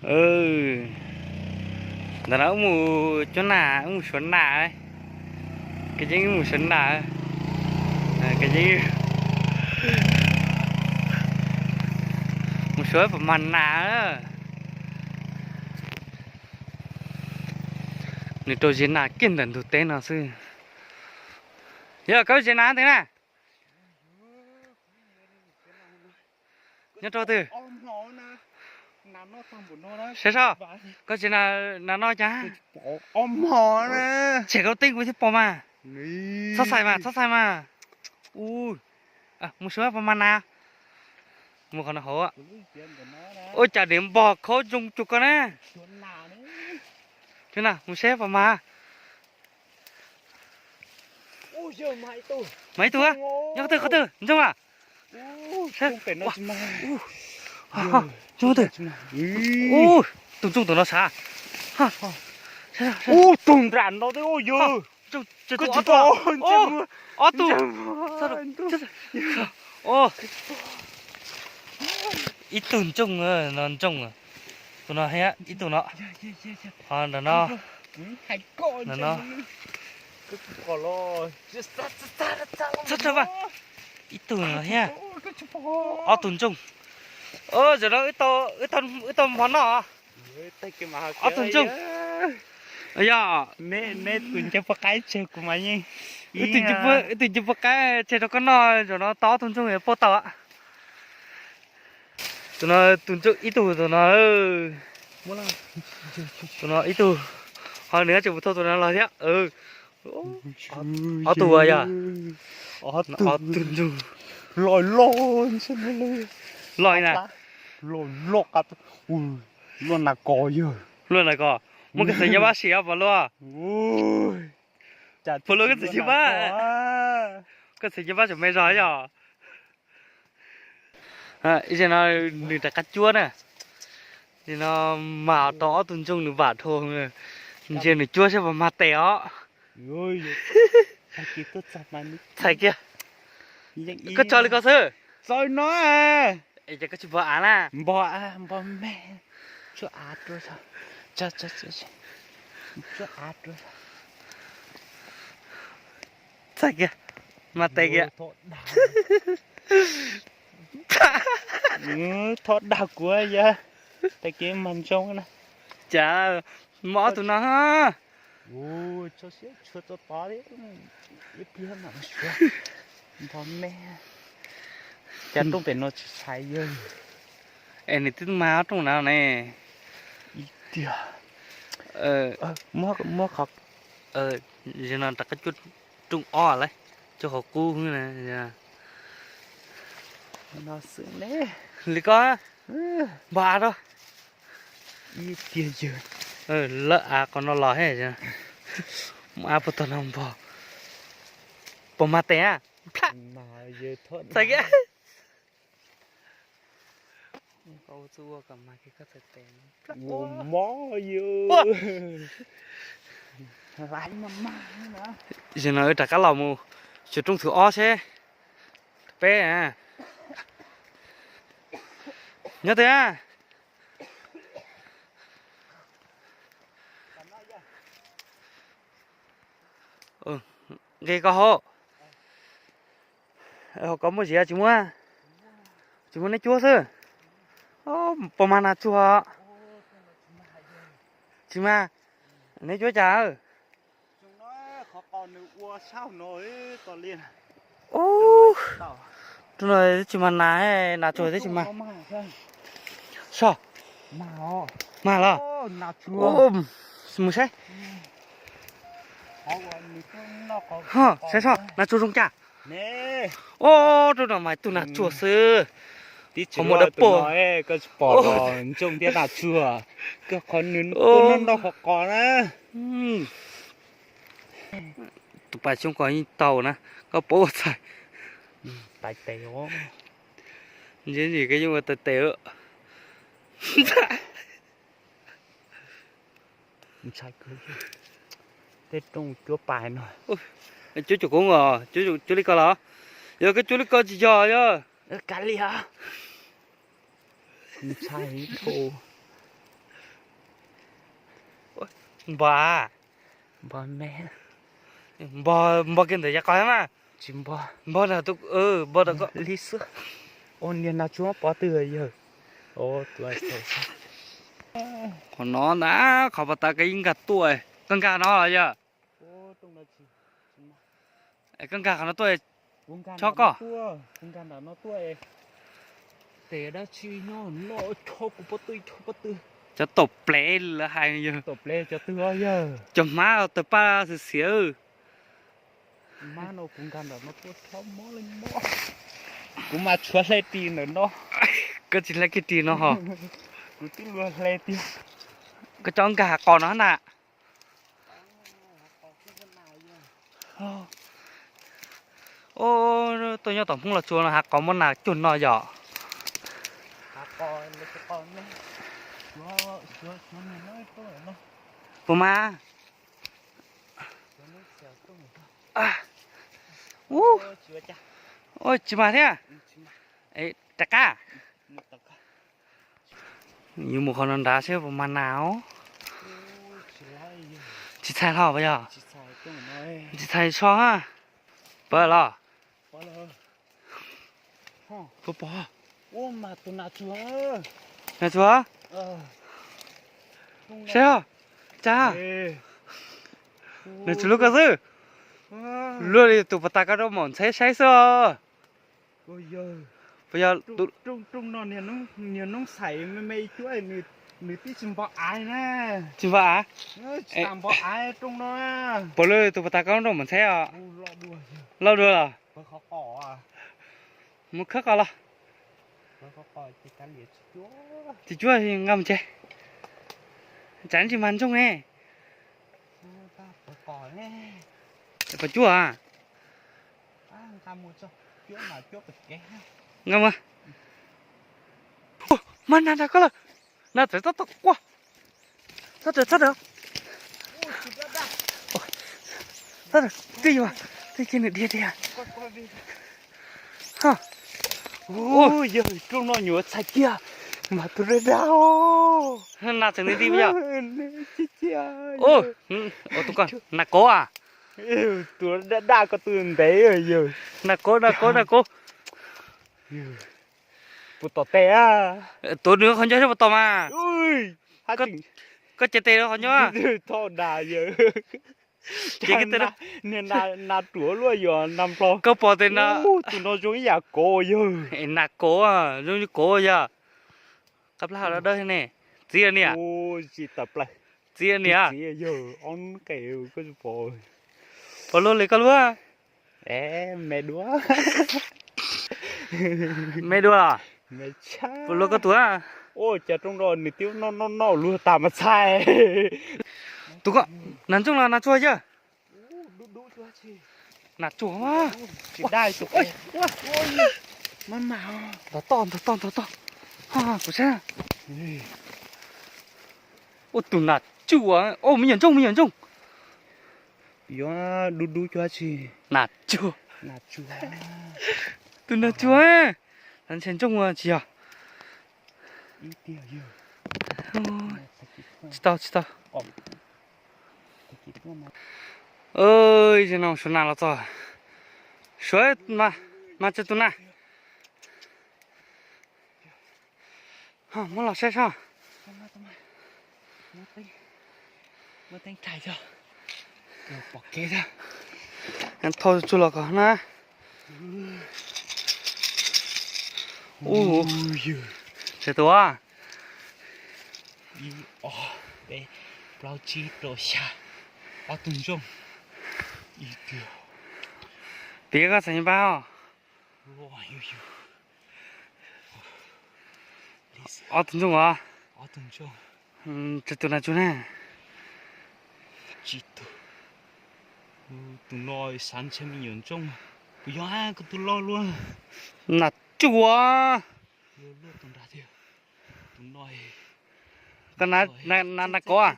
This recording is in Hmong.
Ntawm no wb mus cuab nas, wb mus suav nas. Koj yeej mus suav nas, koj yeej mus suav pas mas nas. Nws rau zis nas kiag ntawm ntug teb no xwb. Yog koj zis nas twg na? Nyob rau twg? Saib soj, koj zis nas no cas? Tshem koj teeb kuv thiaj pom mas. Txhob xais mas, txhob xais mas. Ua, mus saib pas mas nas. Mus qhov no hauv. Ua cas niam npog khaub zoo cuag koj na. Mus saib pas mas. Mas ib tug, nyob qhov twg, qhov twg ntsoog a? Ntsoog twg? Tus ntsoog tus no sav. Tus nram no, ob tug, ib tug ntsoog no, ntsoog, tus no thiab ib tug no, ho ntawm no, ntawm no, txhob txhob vaj, ib tug no thiab, ob tug ntsoog. Zaum no wb tau mov noj, ob tug ntsoog. Yog, wb tus nce puag qaib tseg rau koj noj, zaum no tau ob tug ntsoog pauj tau. Tus no tus ntsoog ib tug, tus no, tus no ib tug, ho nws tseem mus thauj tus no los thiab. Ob tug yog, ob tug ntsoog. Loj loj na. Luaj nas kos yog. Luaj nas kos, muab koj txiv nyob pab sim pom luaj. Pom luaj koj txiv nyob pab. Koj txiv nyob pab tseem me zog yog. Ib zaug no nws rov qab cuab na. Zaum no mas tau ob tug ntsoog nws vam dhau, ntsia nws cuab saib puas mag tes os. Txhais kiag. Koj tso li ko xwb. Txo no. Es ces koj tsis npog av na? Npog, npog me. Tsuab av rau, tsuab av rau. Txhais kiag, mag tes kiag. Thov dag kuv yog, tag kis mag ntsoog na. Cas muaj ob tug no. Npog me, cas rooj pem no tsis txhais yog. Es nws twb mag ob rooj na ne. Ib tiag. Muab, muab qhov, zaum no rov qab cuab rooj ob lawm, cuab qhov qub na. Li ko, npog av rau. Ib tiag yawg. Lawv av qhov no los he, muab av puag tog no npog. Puas mag tes a? Txhais kiag. Zaum no wb rov qab los mus xyuas rooj thib ob seb peb. Nyob twg a? Nqis ko hauv. Hauv ko muaj ziab tsis muaj? Tsis muaj, neb cuab xwb. Puas mag nas tsuag? Tsis mag. Neb cuab cas? Rau no twb tsis mag nas, nas tsuag twb tsis mag. Soj, mag los? Mus saib. Saib soj, nas tsuag zoo cas? Ub, rau no mas ib tug nas tsuag xwb. Qhov muag dawb paug. Koj tsis pom los ntsoog thiab nas tsuag. Koj qhov nws tuaj noj noj qhov qos na. Tus pas xyoob ko yeej tau na, koj paub txhais. Tais tes os. Ntshe koj yeej ua tais tes. Ntshai kawg. Tej rooj cuab pas no. Cuab cuam koob os, cuab li ko los? Yog koj cuab li ko tsis yog yog. Kav liam. Ntshai dhau. Npog, npog me, npog, npog kiag ntawm yav qos mas. Tsis npog, npog ntawm, npog ntawm ko li xwb. Ua niag nas tsuag pov twg yawg? Qhov no ntag, qhov pas tas koj yeej nkag tuaj, koj nkag no los yog? Koj nkag qhov no tuaj, chob koj. Cov taum plev lawv hais yog. Cov hmab tawg paj xiav xiav. Kuv mas tshuav hle ris ntawm no. Koj tsis hle kiag ris no ho. Kuv twb luag hle tiag. Koj cov nkag hav qos no na. Tuaj nyob tom Hmoob Los Tsuas no hav qos muaj nas cuag no yom? Puas mas? Ua, tsis mas thiab. Rov qab. Yuav mus qhov no nrad seb puas mag nas os. Tsis txhais hlo puas yog? Tsis txhais so. Pab los? Puas pom? Nas tsuag. Saib os. Cas? Nws tsuas lub ko xwb. Luaj li tus pas tas koj rau maum ntxheb saib xwb os. Puas yog? Niag noob xais me me cuab, nws twb tsis npog av na. Tsis npog av? Tsis tas npog av rooj no. Puas luaj li tus pas tas koj rau maum ntxheb os? Loj dua los? Mus khawb qos los. Tsis cuab, nqa mus tsev. Tsam tsis mag ntsoog ne. Puas cuab? Nqa mus. Mag nas nrog koj lawm. Nas txawm tab tom quaj. Txhob, txhob, txhob, txhob, tib yus, tib cia nws dhia dhia. Yog rooj no nyuam txhais kiag, mas tus daj daj. Nas txawm nti nti yog. Tus ko nas kov a. Tus daj daj ko tus ntev yog. Nas kov, nas kov, nas kov. Puas tom tes? Tuav nws qhov ncauj saib puas tom mas. Koj cev tes rau qhov ncauj. Thoj das yawg. Niag nas ruam luaj yog nas nplog. Koj pom tes na. Tus no zoo ib yam kov yawg. Nas kov, zoo li kov yog. Qab plab hau dawb dawb ne. Txiv niam. Txiv tawm plaws. Txiv niam. Txiv yawg ob nqe koj tsis pom. Puas luaj li koj luaj? Me dua. Me dua los? Puas luaj koj tus? Ua cas rooj no nws twb noj noj noj luag tas mas txhais. Tus ko nas ntsooj los nas tsuag yawg? Nas tsuag. Ntog toj, ntog toj, ntog toj. Kuv saib. Ua tus nas tsuag, me nyuam ntsooj, me nyuam ntsooj. Yuav dub dub cuag tsi? Nas tsuag. Tus nas tsuag. Ntshe ntsooj tsis yog. Tsis tau, tsis tau. Ib zaug no suav nas los txog. Suav mas, mas tsis tus nas. Muab los saib seb. Thauj tsuag los kom na. Ub, tsis tus. Ib, ob, peb, plaub, tsib, rau, xya, ob tug ntsooj. Piav koj txhais npab os. Ob tug ntsooj os. Tsis tus nas tsuag na. Tsis tus. Tus no xav ntshe me nyuam ntsooj. Kuv yog koj tus loj luaj. Nas tsuag. Koj nas kov.